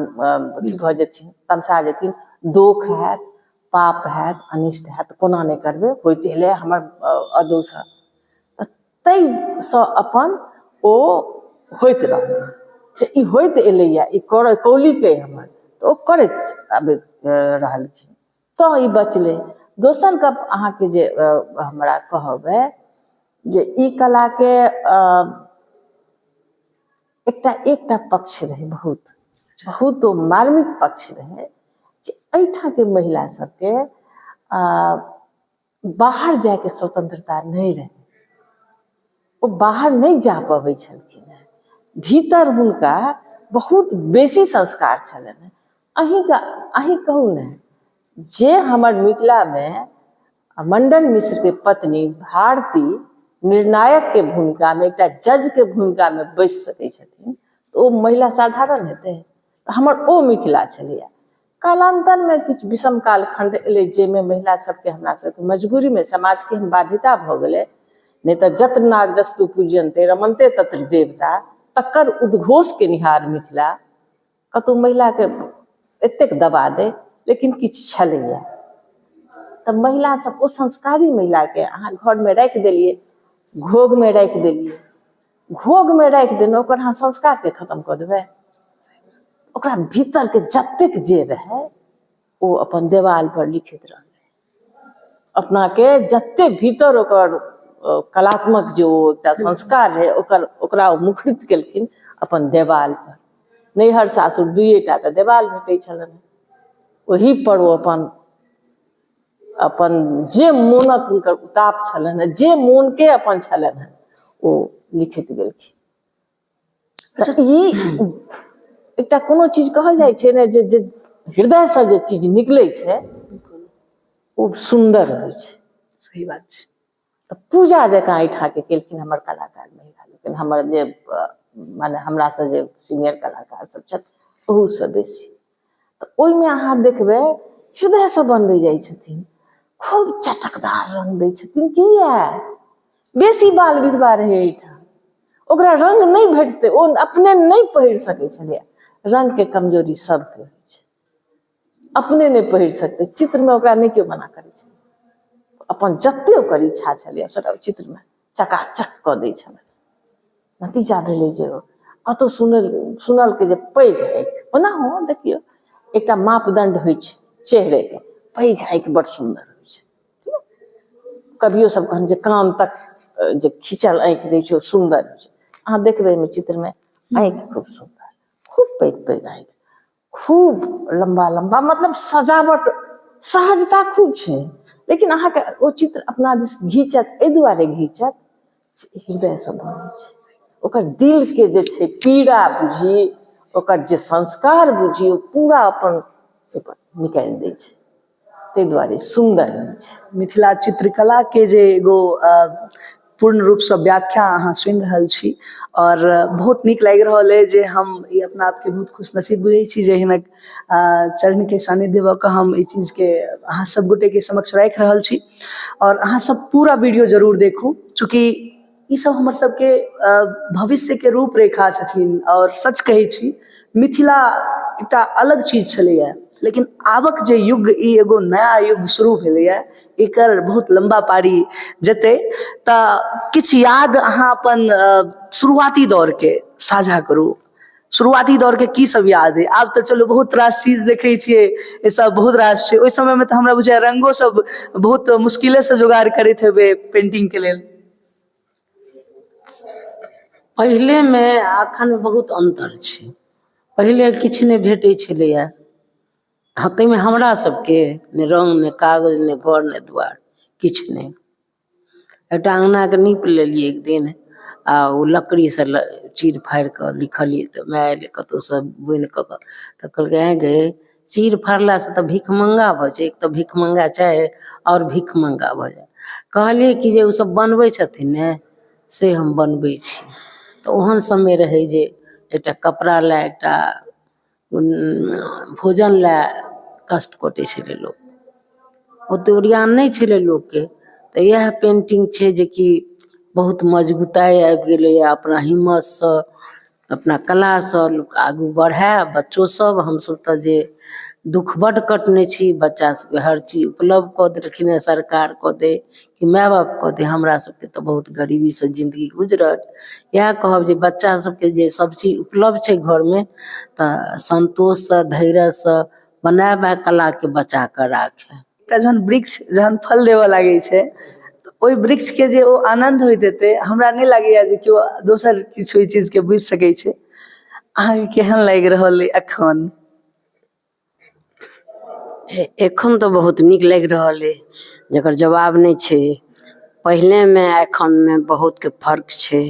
अथी भऽ जेथिन, तमसा जेथिन, दोख हैत, पाप हैत, अनिष्ट हैत, कोना नहि करबै, होइत एलै हमर अदौसँ, तऽ ताहिसँ अपन ओ होइत रहलै जे ई होइत एलैए, ई कर कौलिक अइ हमर, तऽ ओ करैत आबैत रहलखिन तऽ ई बचलै। दोसर गप अहाँके जे हमरा कहब अइ जे ई कलाके एकटा एकटा पक्ष रहै, बहुत बहुत ओ मार्मिक पक्ष रहै जे एहिठामके महिला सबके बाहर जायके स्वतंत्रता नहि रहै, ओ बाहर नहि जा पबै छलखिन हेँ। भीतर हुनका बहुत बेसी संस्कार छलनि हेँ। अहीँके अहीँ कहू ने जे हमर मिथिलामे मंडन मिश्रके पत्नी भारती निर्णायकके भूमिकामे, एकटा जजके भूमिकामे बैसि सकै छथिन, तऽ ओ महिला साधारण हेतै? तऽ हमर ओ मिथिला छलैए। कालान्तरमे किछु विषम कालखण्ड एलै जाहिमे महिला सबके हमरा सबके मजबूरीमे समाजके एहन बाध्यता भऽ गेलै, नहि तऽ जत्र नार जस्तु पूज्यन्ते रमन्ते तत्र देवता, तकर उद्घोष केनिहार मिथिला कतहु महिलाके एतेक दबा दै, लेकिन किछु छलैए तऽ महिला सब ओ संस्कारी महिलाके अहाँ घरमे राखि देलियै, घोघमे राखि देलियै, घोघमे राखि देलहुँ, ओकर अहाँ संस्कारके खतम कऽ देबै। ओकरा भीतरके जतेक जे रहै ओ अपन देवाल पर लिखैत रहलै, अपनाके जते भीतर ओकर कलात्मक जे ओ एकटा संस्कार रहै ओकर, ओकरा ओ मुखरित केलखिन अपन देवाल पर। नैहर सासुर दुइएटा तऽ देवाल भेटै छलनि, ओहि पर ओ अपन अपन जे मोनक हुनकर उताप छलनि हेँ, जे मोनके अपन छलनि हेँ, ओ लिखैत गेलखिन। तऽ ई एकटा कोनो चीज कहल जाइ छै ने जे जे हृदयसँ जे चीज निकलै छै ओ सुन्दर होइ छै। सही बात छै। तऽ पूजा जकाँ एहिठामके केलखिन हमर कलाकार महिला लोकनि, हमर जे माने हमरासँ जे सीनियर कलाकार सब छथि ओहूसँ बेसी। तऽ ओहिमे अहाँ देखबै हृदयसँ बनबै जाइ छथिन, खूब चटकदार रङ्ग दै छथिन। किया बेसी बाल विधवा रहै एहिठाम, ओकरा रङ्ग नहि भेटतै, ओ अपने नहि पहिर सकै छलैए। रङ्गके कमजोरी सबके होइ छै, अपने नहि पहिर सकतै, चित्रमे ओकरा नहि केओ मना करै छै, अपन जते ओकर इच्छा छलैए सबटा चित्रमे चकाचक कऽ दै छलै। नतीजा भेलै जे कतहु सुनलकै जे पैघ आँखि, ओना हो देखियौ एकटा मापदण्ड होइ छै चेहरेके, पैघ आँखि बड़ सुन्दर होइ छै। कवियो सब कहने छै कान तक जे खींचल आँखि रहै छै ओ सुन्दर होइ छै। अहाँ देखबै एहिमे चित्रमे आँखि खूब सुन्दर, खूब पैघ पैघ आँखि, खूब लम्बा लम्बा, मतलब सजावट सहजता खूब छै, लेकिन अहाँके ओ चित्र अपना दिस घीचत, एहि दुआरे घीचत जे हृदयसँ बनै छै। ओकर दिलके जे छै पीड़ा बुझी, ओकर जे संस्कार बुझी, ओ पूरा अपन ओहिपर निकालि दै छै, ताहि दुआरे सुन्दर होइ छै। मिथिला चित्रकला के जे एगो पूर्ण रूपसँ व्याख्या अहाँ सुनि रहल छी आओर बहुत नीक लागि रहल अइ जे हम ई अपना आपके बहुत खुशनसीब बुझै छी जे हिनक चरणके सानिध्य भऽ कऽ हम एहि चीजके अहाँ सब गोटेके समक्ष राखि रहल छी। आओर अहाँ सब पूरा वीडियो जरूर देखू, चूँकि ई सब हमर सबके भविष्यके रूपरेखा छथिन। आओर सच कहै छी, मिथिला एकटा अलग चीज छलैए, लेकिन आबक जे युग, ई एगो नया युग शुरू भेलैए, एकर बहुत लम्बा पारी जेतै। तऽ किछु याद अहाँ अपन शुरुआती दौरके साझा करू, शुरुआती दौरके की सब याद अइ? आब तऽ चलू बहुत रास चीज देखै छियै, ई सब बहुत रास छै। ओहि समयमे तऽ हमरा बुझाइए रङ्गो सब बहुत मुश्किलेसँ जोगाड़ करैत हेबै पेन्टिंगके लेल। पहिलेमे आ एखन बहुत अन्तर छै। पहिले किछु नहि भेटै छलैए, हँ ताहिमे हमरा सबके नहि रङ्ग, नहि कागज, नहि घर, नहि दुआरि, किछु नहि। एकटा अङ्गनाके नीप लेलियै एक दिन आ ओ लकड़ीसँ चीर फाड़ि कऽ लिखलियै, तऽ माय एलै कतहुसँ बुनि कऽ, तऽ कहलकै आँय गै, चीर फाड़लासँ तऽ भिखमङ्गा भऽ जाइ, एक तऽ भिखमङ्गा छै आओर भिखमङ्गा भऽ जाइ। कहलियै कि जे ओसभ बनबै छथिन ने, से हम बनबै छी। तऽ ओहन समय रहै जे एकटा कपड़ा लए, एकटा भोजन लए कष्ट कटै छलै लोक, ओतेक ओरियान नहि छलै लोकके। तऽ इएह पेन्टिंग छै जेकि बहुत मजगूताइ आबि गेलैए, अपना हिम्मतसँ अपना कलासँ लोक आगू बढ़य, बच्चोसभ। हमसभ तऽ जे दुःख बड्ड कटने छी, बच्चा सभके हर चीज उपलब्ध कऽ देलखिन हेँ सरकार कऽ दै कि माय बाप कऽ दै, हमरा सभके तऽ बहुत गरीबीसँ जिन्दगी गुजरल। इएह कहब जे बच्चा सभके जे सभ चीज उपलब्ध छै घरमे, तऽ सन्तोषसँ धैर्यसँ बनायब आ कलाके बचा कऽ राखब। एकटा जहन वृक्ष जहन फल देबऽ लागै छै तऽ ओहि वृक्षके जे ओ आनन्द होइत हेतै, हमरा नहि लागैए जे केओ दोसर किछु ओहि चीजके बुझि सकै छै। अहाँके केहन लागि रहल अइ एखन? एखन तऽ बहुत नीक लागि रहल अइ, जकर जवाब नहि छै। पहिलेमे आ एखनमे बहुतके फर्क छै।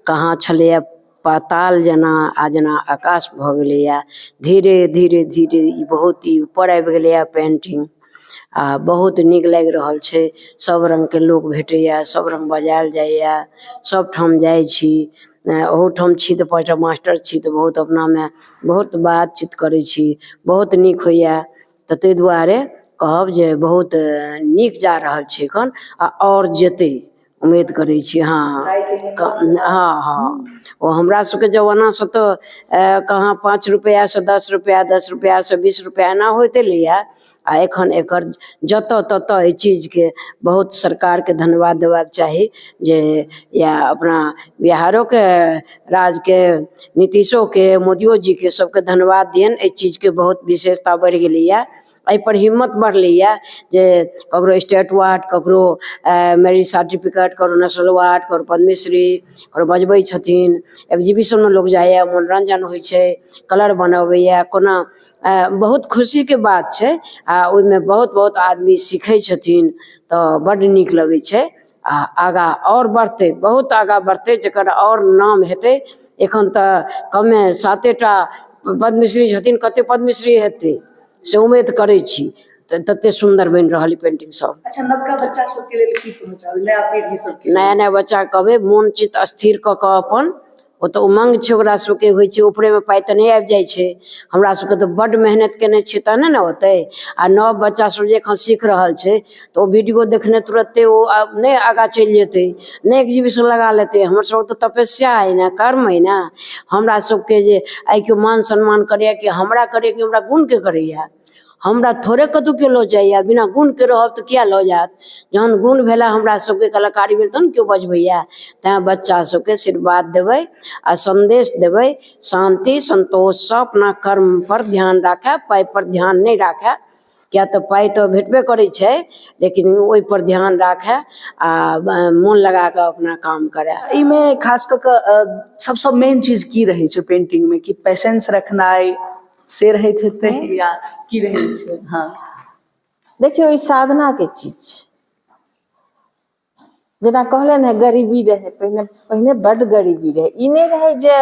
कहाँ छलैए पाताल जेना, आ जेना आकाश भऽ गेलैए। धीरे धीरे धीरे ई बहुत ही ऊपर आबि गेलैए पेन्टिंग, आ बहुत नीक लागि रहल छै। सभ रङ्गके लोक भेटैए, सभ रङ्ग बजायल जाइए, सभठाम जाइ छी। ओहूठाम छी तऽ 5टा मास्टर छी तऽ बहुत अपनामे बहुत बातचीत करै छी, बहुत नीक होइए। तऽ ताहि दुआरे कहब जे बहुत नीक जा रहल छै एखन, आ आओर जेतै उम्मीद करै छी। हँ हँ हँ, ओ हमरा सबके जमानासँ तऽ कहाँ 5 रुपैआसँ 10 रुपैआ, 10 रुपैआसँ 20 रुपैआ एना होइत एलैए। आ एखन एकर जतऽ ततऽ एहि चीजके बहुत सरकारके धन्यवाद देबाक चाही जे या अपना बिहारोके राज्यके नीतीशोके मोदियो जीके सबके धन्यवाद दियनि। एहि चीजके बहुत विशेषता बढ़ि गेलैए, एहिपर हिम्मत बढ़लैए जे ककरो स्टेट अवार्ड, ककरो मेरिट सर्टिफिकेट, ककरो नेशनल अवार्ड, ककरो पद्मश्री, ककरो बजबै छथिन। एग्जीबिशनमे लोक जाइए, मनोरञ्जन होइ छै, कलर बनबैए, कोना बहुत खुशीके बात छै। आ ओहिमे बहुत बहुत आदमी सीखै छथिन, तऽ बड्ड नीक लगै छै। आ आगाँ आओर बढ़तै, बहुत आगाँ बढ़तै, जकर आओर नाम हेतै। एखन तऽ कमे 7टा पद्मश्री छथिन, कते पद्मश्री हेतै से उम्मीद करै छी। तऽ तते सुन्दर बनि रहल पेंटिंग सब। अच्छा, नवका बच्चा सबके लेल की पहुँचाबी, नया पीढ़ी सबके? नया नया बच्चा कहबै मोन चित्त स्थिर कऽ कऽ अपन, ओ तऽ उमङ्ग छै ओकरा सबके, होइ छै ऊपरेमे पाइ तऽ नहि आबि जाइ छै। हमरा सबके तऽ बड्ड मेहनत केने छियै तहने ने होतै। आ नव बच्चा सब जे एखन सीख रहल छै, तऽ ओ वीडियो देखने तुरत्ते ओ नहि आगाँ चलि जेतै, नहि एग्जीबिशन लगा लेतै। हमर सबके तऽ तपस्या अइ ने, कर्म अइ ने। हमरा सबके जे आइ केओ मान सम्मान करैए कि हमरा करैए कि हमरा गुणके करैए, हमरा थोड़े कतहु केओ लऽ जाइए। बिना गुणके रहब तऽ किया लऽ जायत? जहन गुण भेला हमरा सबके, कलाकारी भेल, तहन केओ बजबैया। तैँ बच्चा सबके आशीर्वाद देबै आ सन्देश देबै, शान्ति सन्तोषसँ अपना कर्म पर ध्यान राखय, पाइ पर ध्यान नहि राखय। किया तऽ पाइ तऽ भेटबे करै छै, लेकिन ओहिपर ध्यान राखय आ मोन लगा कऽ अपना काम करय। एहिमे खास कऽ कऽ सबसँ मेन चीज की रहै छै पेंटिंगमे? कि पेशेंस रखनाइ से रहैत हेतै या की रहै छै? हँ, देखियौ, ई साधनाके चीज छै। जेना कहलियै ने, गरीबी रहै पहिने, पहिने बड्ड गरीबी रहै। ई नहि रहै जे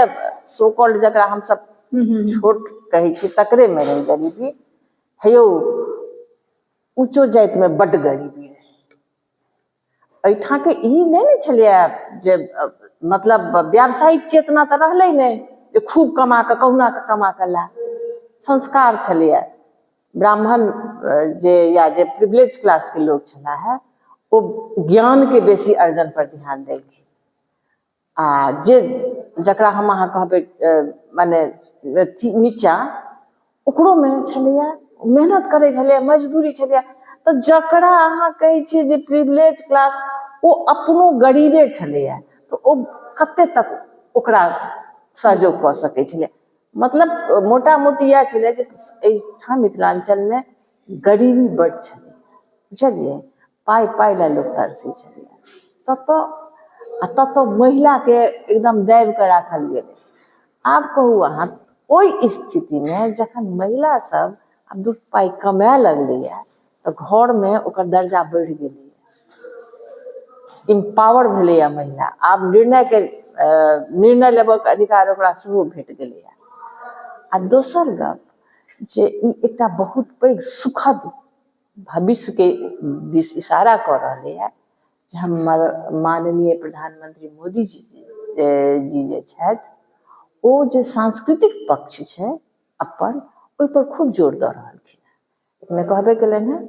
सो कॉल्ड जकरा हमसब छोट कहै छियै तकरेमे रहै गरीबी। हे यौ, ऊँचो जातिमे बड्ड गरीबी रहै। एहिठामके ई नहि ने छलैए जे मतलब व्यावसायिक चेतना तऽ रहलै नहि जे खूब कमा कऽ, कहुना कऽ कमा कऽ ला। संस्कार छलैए ब्राह्मण जे या जे प्रिविलेज क्लासके लोक छलाह हे, ओ ज्ञानके बेसी अर्जन पर ध्यान देलखिन आ जे जकरा हम अहाँ कहबै मने नीचा, ओकरोमे छलैए, मेहनत करै छलैए, मजदूरी छलैए। तऽ जकरा अहाँ कहै छियै जे प्रिविलेज क्लास, ओ अपनो गरीबे छलैए, तऽ ओ कते तक ओकरा सहयोग कऽ सकै छलै? मतलब मोटा मोटी इएह छलै जे एहिठाम मिथिलाञ्चलमे गरीबी बड्ड छलै, बुझलियै? पाइ पाइ लए लोक तरसै छलै ततऽ, आ ततऽ महिलाके एकदम दाबि कऽ राखल गेलै। आब कहू अहाँ, ओहि स्थितिमे जखन महिला सब आब दू पाइ कमाए लगलैए तऽ घरमे ओकर दर्जा बढ़ि गेलैए, इम्पावर भेलैए महिला। आब निर्णयके निर्णय लेबऽके अधिकार ओकरा सेहो भेट गेलैए। आ दोसर गप जे ई एकटा बहुत पैघ सुखद भविष्यके दिस इशारा कऽ रहलैए जे हमर माननीय प्रधानमंत्री मोदी जी जी जे छथि, ओ जे सांस्कृतिक पक्ष छै अपन, ओहिपर खूब जोर दऽ रहलखिन हेँ। एखने कहबे केलनि हेँ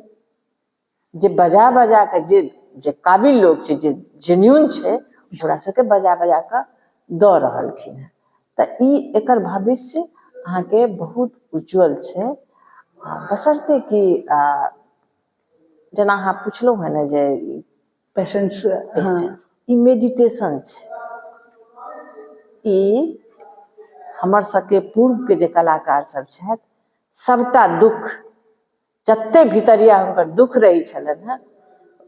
जे बजा बजा कऽ जे जे काबिल लोक छै, जे जेन्यून छै, ओकरा सबके बजा बजा कऽ दऽ रहलखिन हेँ। तऽ ई एकर भविष्य अहाँके बहुत उज्जवल छै, बशर्ते कि जेना अहाँ पुछलहुँ हेँ ने जे पेशेंस। ई मेडिटेशन छै। ई हमर सबके पूर्वके जे कलाकार सब छथि, सबटा दुःख, जते भीतरिया हुनकर दुःख रहै छलनि हेँ,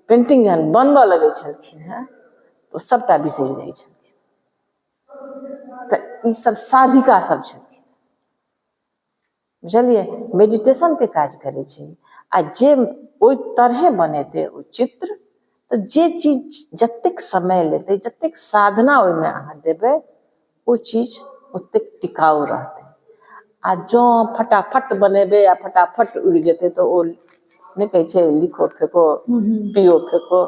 पेंटिंग जहन बनबऽ लगै छलखिन हेँ, ओ सबटा बिसरि जाइ छलखिन। तऽ ई सब साधिका सब छलखिन, बुझलियै? मेडिटेशनके काज करै छै। आ जे ओहि तरहे बनेतै ओ चित्र, तऽ जे चीज जतेक समय लेतै, जतेक साधना ओहिमे अहाँ देबै, ओ चीज ओतेक टिकाउ रहतै। आ जँ फटाफट बनेबै आ फटाफट उड़ि जेतै, तऽ ओ नहि कहै छै लिखो फेको पियो फेको,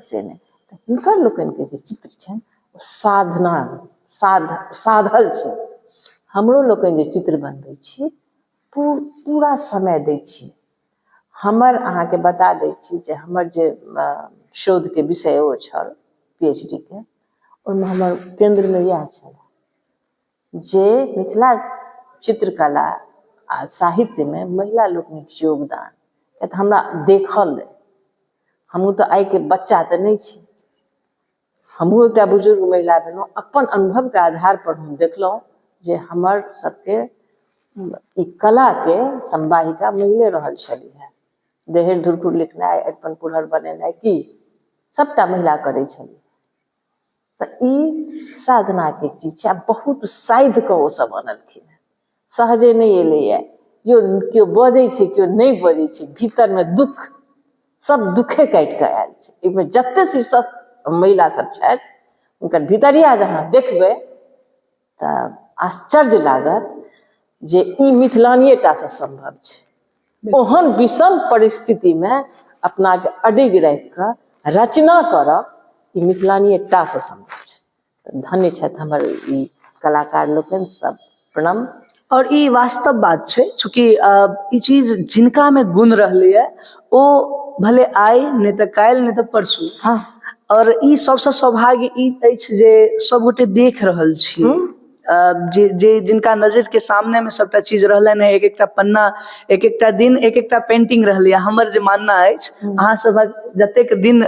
से नहि। तऽ हिनकर लोकनिके जे चित्र छनि, ओ साधना साधल छै। हमरो लोकनि जे चित्र बनबै छी, पूरा समय दै छी। हमर अहाँके बता दै छी जे हमर जे शोधके विषय ओ छल पीएचडी के, ओहिमे हमर केन्द्रमे इएह छल जे मिथिला चित्रकला आ साहित्यमे महिला लोकनिक योगदान। किया तऽ हमरा देखल अइ, हमहूँ तऽ आइके बच्चा तऽ नहि छी, हमहूँ एकटा बुजुर्ग महिला भेलहुँ। अपन अनुभवके आधारपर हम देखलहुँ जे हमर सबके ई कलाके संवाहिका महिले रहल छलीह हेँ। देहरि धुरखुर लिखनाइ, अरिपन पुरहर बनेनाइ, की सबटा महिला करै छलै। तऽ ई साधनाके चीज छै आ बहुत साधि कऽ ओसभ अनलखिन हेँ, सहजे नहि एलैए। केओ केओ बजै छै, केओ नहि बजै छै, भीतरमे दुःख सब दुखे काटि कऽ आयल छै। एहिमे जते शीर्षस्थ महिला सब छथि, हुनकर भीतरिया जहाँ देखबै तऽ आश्चर्य लागत जे ई मिथिलानिये टा सँ सम्भव छै। ओहन विषम परिस्थितिमे अपनाके अडिग राखि कऽ रचना करब, ई मिथिलानिये टा सँ सम्भव छै। धन्य छथि हमर ई कलाकार लोकनि सब, प्रणाम। और ई वास्तव बात छै, चूँकि ई चीज जिनका में गुण रहलैए, ओ भले आइ नहि तऽ काल्हि, नहि तऽ परसू। और ई सबसँ सौभाग्य ई अछि जे सबगोटे देख रहल छी। जे जे जिनका नजरिके सामनेमे सभटा चीज रहलनि हेँ, एक एकटा पन्ना, एक एकटा दिन, एक एकटा पेंटिंग रहलैए। हमर जे मानना अछि, अहाँ सभक जतेक दिन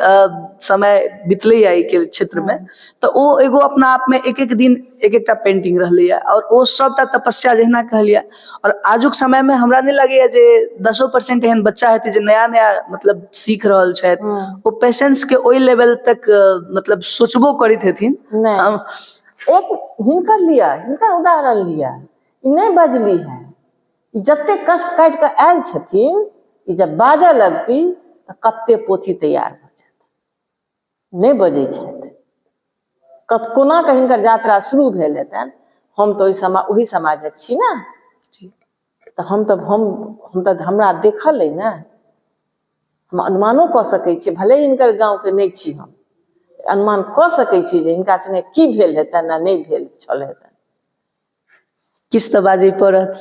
समय बितलैए एहिके क्षेत्रमे, तऽ ओ एगो अपना आपमे एक एक दिन एक एकटा पेंटिंग रहलैए। आओर ओ सभटा तपस्या जहिना कहलियै, आओर आजुक समयमे हमरा नहि लगैए जे 10% एहन बच्चा हेतै जे नया नया मतलब सीख रहल छथि, ओ पेशेंसके ओहि लेवल तक मतलब सोचबो करैत हेथिन। नहि। एक हिनकर लिअ, हिनकर उदाहरण लिअ, ई नहि बजली है, ई जते कष्ट काटि कऽ आयल छथिन, ई जब बाजऽ लगती तऽ कते पोथी तैयार भऽ जायत। नहि बजै छथि, कत कोना कऽ हिनकर यात्रा शुरू भेल हेतनि। हम तऽ ओहि समा ओहि समाजक छी ने, तऽ हम तऽ हम हम तऽ हमरा देखल अइ ने, हम अनुमानो कऽ सकै छी, भले हिनकर गाँवके नहि छी, हम अनुमान कऽ सकै छी जे हिनका संगे की भेल हेतनि आ नहि भेल छल हेतनि। किछु तऽ बाजै पड़त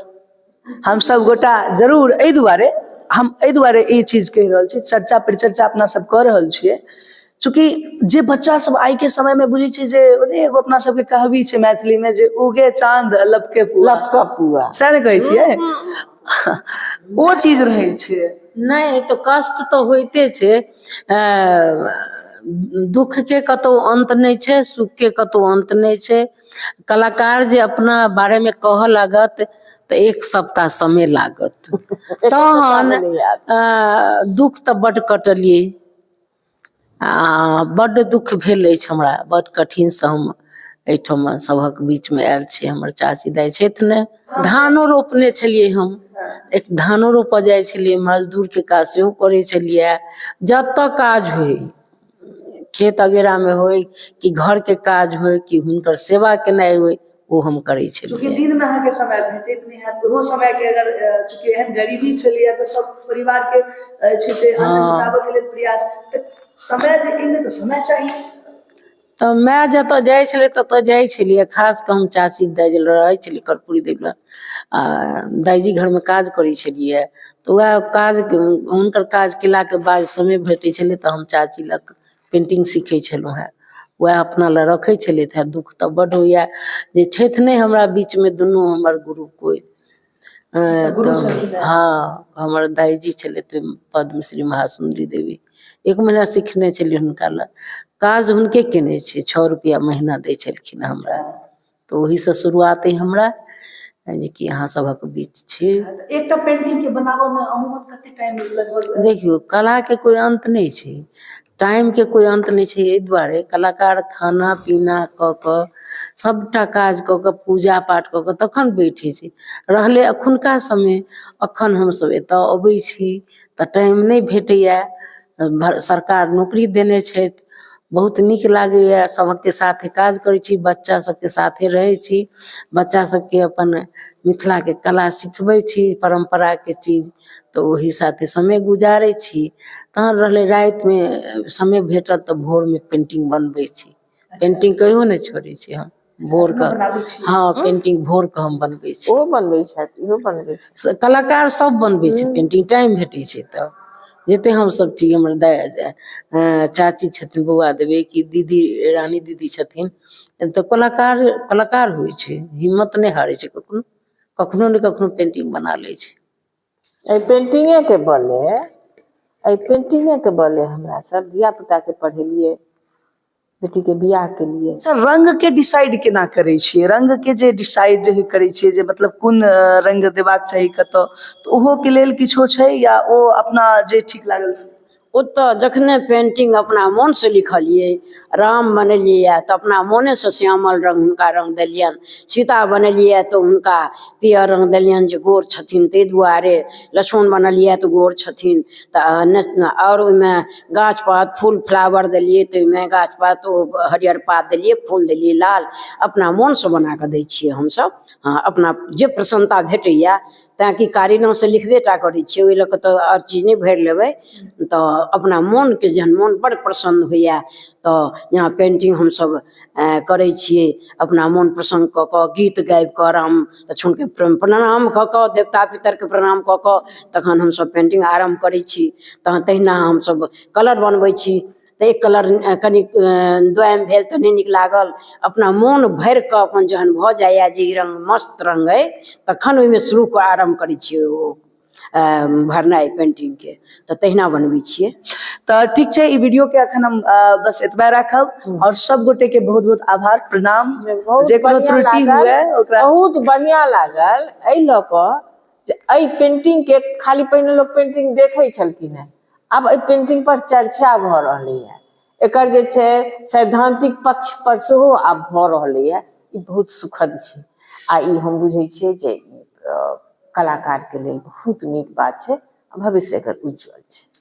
हम सब गोटा जरूर। एहि दुआरे हम एहि दुआरे ई चीज कहि रहल छी, चर्चा परिचर्चा अपना सब कऽ रहल छियै, चूँकि जे बच्चा सब आइ के समय में बुझै छै जे ओने एगो अपना सबके कहबी छै मैथिली में जे उगे चांद लपके पुआ, लपके पुआ, सएह ने कहै छियै? ओ चीज रहै छै। नहि तऽ कष्ट तऽ होइते छै। दुःखके कतहु अन्त नहि छै, सुखके कतहु अन्त नहि छै। कलाकार जे अपना बारेमे कहऽ लागत तऽ एक सप्ताह समय लागत। तहन दुःख तऽ बड्ड कटलियै आ बड्ड दुःख भेल अछि हमरा। बड्ड कठिनसँ हम एहिठाम सभक बीचमे आयल छी। हमर चाची दाइ छथि ने, धानो रोपने छलियै हम, एक धानो रोपऽ जाइ छलियै, मजदूरके काज सेहो करै छलियै। जतऽ काज होइ, खेत अगेरामे होइ कि घरके काज होइ कि हुनकर सेवा केनाइ होइ, ओ हम करै चूँकि छलियै। दिनमे अहाँके समय भेटैत नहि हैत, ओहो समयके अगर चूँकि एहन गरीबी छलैए तऽ सब परिवारके छै से अन्न जुटाबऽके लेल प्रयास, तऽ समय जे एहिमे तऽ समय चाही। तऽ माय जतऽ जाइ छलै ततऽ जाइ छलियै। खास कऽ हम चाची दाइ जे रहै छलै कर्पूरी देवी लग आ दाइजी घरमे काज करै छलियै, तऽ उएह काज हुनकर काज केलाके बाद समय भेटै छलै तऽ हम चाची लग पेन्टिंग सीखै छलहुँ हेँ। उएह अपना लए रखै छलथि हेँ। दुःख तऽ बड्ड होइए जे छथि नहि हमरा बीचमे दुनू हमर गुरु कोइ। गुरु छलखिन? हँ, हमर दाइजी छलथि पद्मश्री महासुन्दरी देवी। एक महीना सिखने छलियै हुनका लग, काज हुनके केने छियै। 6 रुपैआ महीना दै छलखिन हमरा, तऽ ओहीसँ शुरुआत अइ हमरा जेकि अहाँ सभक बीच छी। एकटा पेंटिंग के बनाबऽ मे अमूमन कते टाइम लगभग? देखियौ, कलाके कोइ अन्त नहि छै, टाइमके कोइ अन्त नहि छै। एहि दुआरे कलाकार खाना पीना कऽ कऽ सभटा काज कऽ कऽ पूजा पाठ कऽ कऽ तखन बैठै छै। रहलै एखुनका समय, एखन हमसभ एतय अबै छी तऽ टाइम नहि भेटैए। सरकार नौकरी देने छथि, बहुत नीक लागैए। सभके साथे काज करै छी, बच्चा सभके साथे रहै छी, बच्चा सभके अपन मिथिलाके कला सिखबै छी, परम्पराके चीज, तऽ ओहि साथे समय गुजारै छी। तहन रहलै रातिमे समय भेटल तऽ भोरमे पेन्टिंग बनबै छी। पेन्टिंग कहियो नहि छोड़ै छी हम भोरके। हँ, पेन्टिंग भोरके हम बनबै छी। ओहो बनबै छथि, इहो बनबै छथि। कलाकार सब बनबै छै पेन्टिंग, टाइम भेटै छै तऽ। जते हमसब छी, हमर दाइ चाची छथिन बौआ देवी कि दीदी रानी दीदी छथिन, तऽ कलाकार कलाकार होइ छै, हिम्मत नहि हारै छै कखनो, कखनो ने कखनो पेन्टिंग बना लै छै। एहि पेन्टिंगेके बले, एहि पेन्टिंगेके बले हमरा सब धिया पुताके पढ़ेलियै, बेटीके बियाह केलियै। सर, रंग के डिसाइड केना करै छियै? रंग के जे डिसाइड करै छियै जे मतलब कोन रंग देबाक चाही कतऽ, तऽ ओहो के लेल किछो छै या ओ अपना जे ठीक लागल से? ओतऽ जखने पेन्टिंग अपना मोनसँ लिखलियै, राम बनेलियै तऽ अपना मोनेसँ श्यामल रङ्ग हुनका रङ्ग देलियनि, सीता बनेलियै तऽ हुनका पियर रङ्ग देलियनि जे गोर छथिन ताहि दुआरे, लक्ष्मण बनेलियै तऽ गोर छथिन तऽ, आओर ओहिमे गाछ पात फूल फ्लावर देलियै तऽ ओहिमे गाछ पात ओ हरियर पात देलियै, फूल देलियै लाल। अपना मोनसँ बना कऽ दै छियै हमसभ। हँ, अपना जे प्रसन्नता भेटैए, तैँ कि कारी नामसँ लिखबे टा करै छियै, ओहि लऽ कऽ तऽ आओर चीज नहि भरि लेबै। तऽ अपना मोनके जहन मोन बड़ प्रसन्न होइए तऽ जेना पेन्टिंग हमसभ करै छियै, अपना मोन प्रसन्न कऽ कऽ, गीत गाबि कऽ, राम लक्ष्मणके प्रणाम कऽ कऽ, देवता पितरके प्रणाम कऽ कऽ तखन हमसभ पेन्टिंग आरम्भ करै छी। तहन तहिना हमसभ कलर बनबै छी। तऽ एक कलर कनि दोआइम भेल तऽ नहि नीक लागल। अपना मोन भरि कऽ अपन जहन भऽ जाइए जे ई रङ्ग मस्त रङ्ग अइ, तखन ओहिमे शुरू कऽ आरम्भ करै छियै ओ भरनाइ पेंटिंगके, तऽ तहिना बनबै छियै। तऽ ठीक छै, ई वीडियो के अखन हम बस एतबे राखब और सब गोटे के बहुत बहुत आभार, प्रणाम। बहुत जे कोनो बढ़िआँ त्रुटि लागल, हुए ओकरा बहुत बढ़िया लागल एहि लऽ कऽ जे एहि पेंटिंग के खाली पहिने लोक पेंटिंग देखै छलखिन हेँ, आब एहि पेंटिंग पर चर्चा भऽ रहलैए। एकर जे छै सैद्धांतिक पक्ष पर सेहो आब भऽ रहलैए। ई बहुत सुखद छै आ ई हम बुझै छियै जे कलाकार के लेल बहुत नीक बात छै, भविष्य एकर उज्जवल छै।